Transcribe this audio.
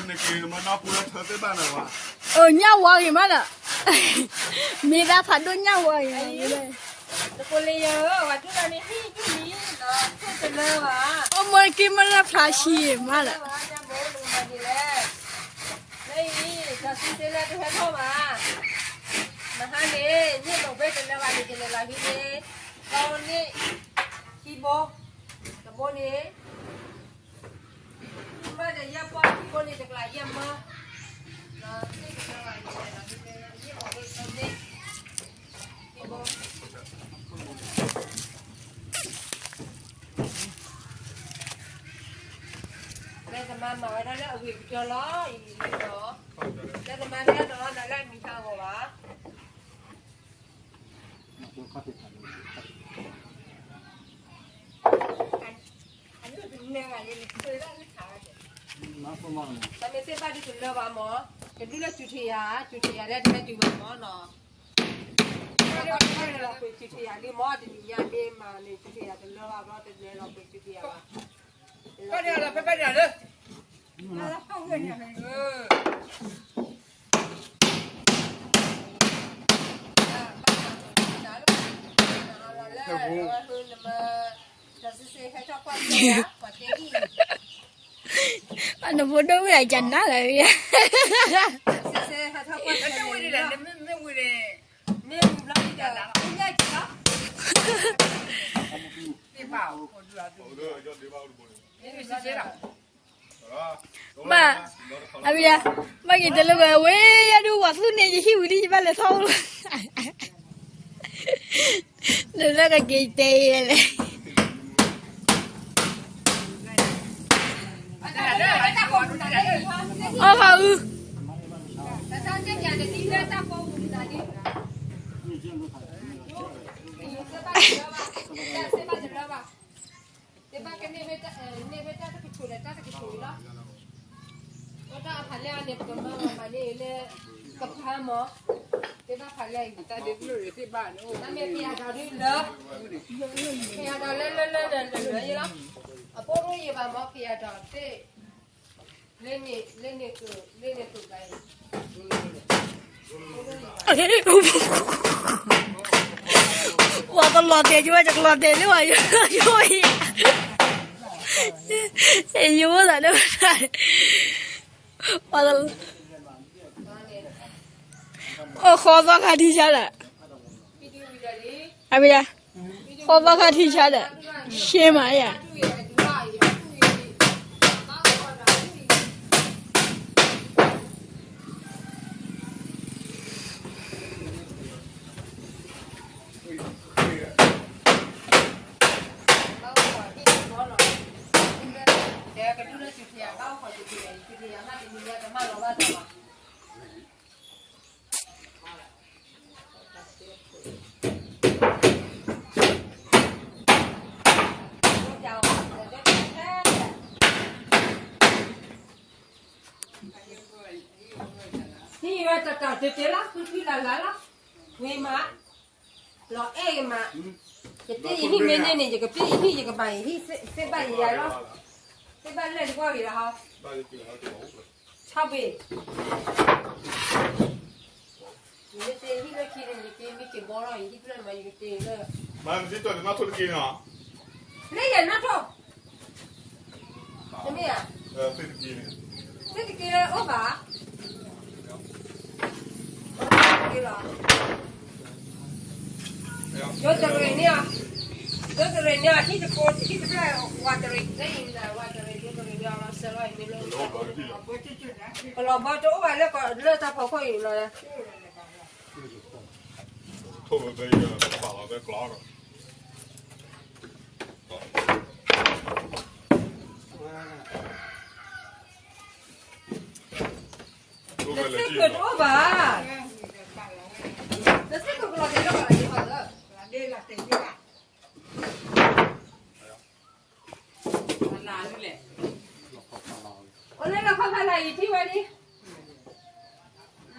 နက့ၤမၤနီၢ်ပူၤလၢထၢသ့ၣ်ဘၣ်နၤဝဲ, အိၣ်ညၣ်ဝါဂ့ၤမးဒီး, မ့ၢ်ဒၣ်ဖးဒိၣ်ညၣ်ဝါဂ့ၤ, တကိးလၢယၤဧၢ, ဝၤထူၣ်လၢန့ၣ်ဟံၣ်ဒူၣ်လံဒီး ထိၣ်တလၢဘၣ်, အိၣ်မၢက့ၤမ့ၢ်ဒၣ်ဖျါဆံးမးဒီး, ညါဘိနကမၤဒ်လဲၣ်, လၢအံၤ တၢ်စံးဆၢလၢတဟဲထီၣ်ဘၣ်, နဟါန့ၣ် န့ၣ်လိာ်ဘ့ၣ်တလၢဘၣ်န့ၣ် ယလဲၤလီၤဟံးန့ၢ်, ဒီးန့ၣ်, ခံဘိ, တဘိန့ၣ် မ့ၢ်ဒီးယဲၢ်ပီၢ်ခံဘိန့ၣ် တကျးယဲၢ်မၢ, လၢသမါမၤဝဲဒၣ်လၢအဝံၤကတၢၢ်လီၤအံၤလံဒီး, လၢသမါတအဲၣ်ဒိးလီၤနၤလၢအမံၤဟးဂီၤဘၣ်. တၢ်မ့ၢ်သ့ၣ်ဘၣ်ဒ်တလၢဘၣ်မၢ်, တဒုလၢစူၤထံးယၤ, စူၤထံးယၤလၢတဟဲတုၤဘၣ်မၢ်နီၤ, လၢလီၤကွံာ်စူၤထံးယၤလံမၢ်, တနံၤညါမ့ၢ်မၤန့ၣ်စူၤထံးယၤတလၢဘၣ်ဘျီ တလဲၤလီၤကွံာ်စူၤထံးယၤဘၣ်. နဖိဒိၣ်ဝဲအကနၣ်လၢ, ဘၣ်, အဝံၤ, ဘၣ်က့ၤတလၢဝဲ ဝဲယဒုးဝၤသူၣ်န့ၣ် ယဟံၣ်ဝံၤဒ်ယဘၣ်လဲၤထီၣ်အိၣ်လီၤ, လၢလၢကက့ၤတဲလဲၣ်, အီၣ်ဃီအု, သ့ၣ်ဘၣ်ကန့ၢ်ဖဲတၢ်တကဆိးဒီးတၢ်တကဆိးအံၤလီၤ, အိၣ်တၢ်အဖးလဲၢ်အီၤန့ၣ် ပကမၤမၤန့ၢ်လၢ, ကဖးမၢ်, သ့ၣ်ဘၣ်ဖးလဲၢ်အံၤ, တၢ်မ့ၢ်ဖယၤဒီးဒ်လၢ, ဖယၤဒီးလၢလၢလၢလၢလၢလၢယလီၤ, အဖိဒိၣ်ယံၤဘၣ်မၢ် ဖယၤဒီးသ့ၣ်, လၢန့ၣ်, လၢန့ၣ်, လၢန့ၣ်, ပှၤကလီၤတဲာ်ကဝဲ ယကလီၤတဲာ်လၢပှၤယိယိယိ, ယိသးဒီး, ပှၤ, အိၣ်ဃီသီခါထံဆါဒီး, အဝဲဒၣ်, ဃီသီခါထံဆါဒီး, ရှဲမးယၤ ဟံၣ်ဝဲတတီၤတဲာ်တဲာ်လီၤ, ဃုထံလၢ်လၢ်လီၤ, ဝံၤမး, လီၤအဲၣ်ဂ့ၤမး, ယတဲယဟံၣ်မ့ၢ်န့ၢ်န့ၣ် ယကပ့ၢ်ယဟံၣ် ယကဘၣ်ယဟံၣ်, သ့ၣ်ဘၣ်ယၤလီၤ, သ့ၣ်ဘၣ်လဲၣ်တကွၢ်ဂ့ၤလီၤဟီ, ဆီဘ့ၣ် ယမ့ၢ်တဲယဟံၣ်လၢခံန့ၣ် ယက့ၤမ့ၢ်က့ၤဘီလီၤ ယဟံၣ်ဖျၢၣ်မး ယကတဲလၢ, မၤတက့ၢ်နီၣ်ထိၣ်တက့ၢ်နီၣ်, လၢယနီၣ်ထိၣ်, တမ့ၢ်ဧါ, သ့ၣ်တက့ၢ်လၢအိၣ်ဘၣ်, လီၤ, ယိတရံးန့ၣ်, ယိတရံးန့ၣ် ဟံၣ်တကိး ဟံၣ်တဖျၢၣ် ဝးတရံး လၢအံၤမနုၤ ဝးတရံး ယိတရံးန့ၣ် အလီၤစၢၤလီၤအံၤမ့ၢ်လၢ, ကလီၤဘီတအိၣ်ဘၣ်လၢ လၢတၢ်ဖီခိၣ်အံၤလီၤ, ထိၣ်ဝဲဖဲယပာ်လီၤဖဲကျီဒီး လၢသ့ၣ်ပၢၤတအိၣ်ဘၣ်,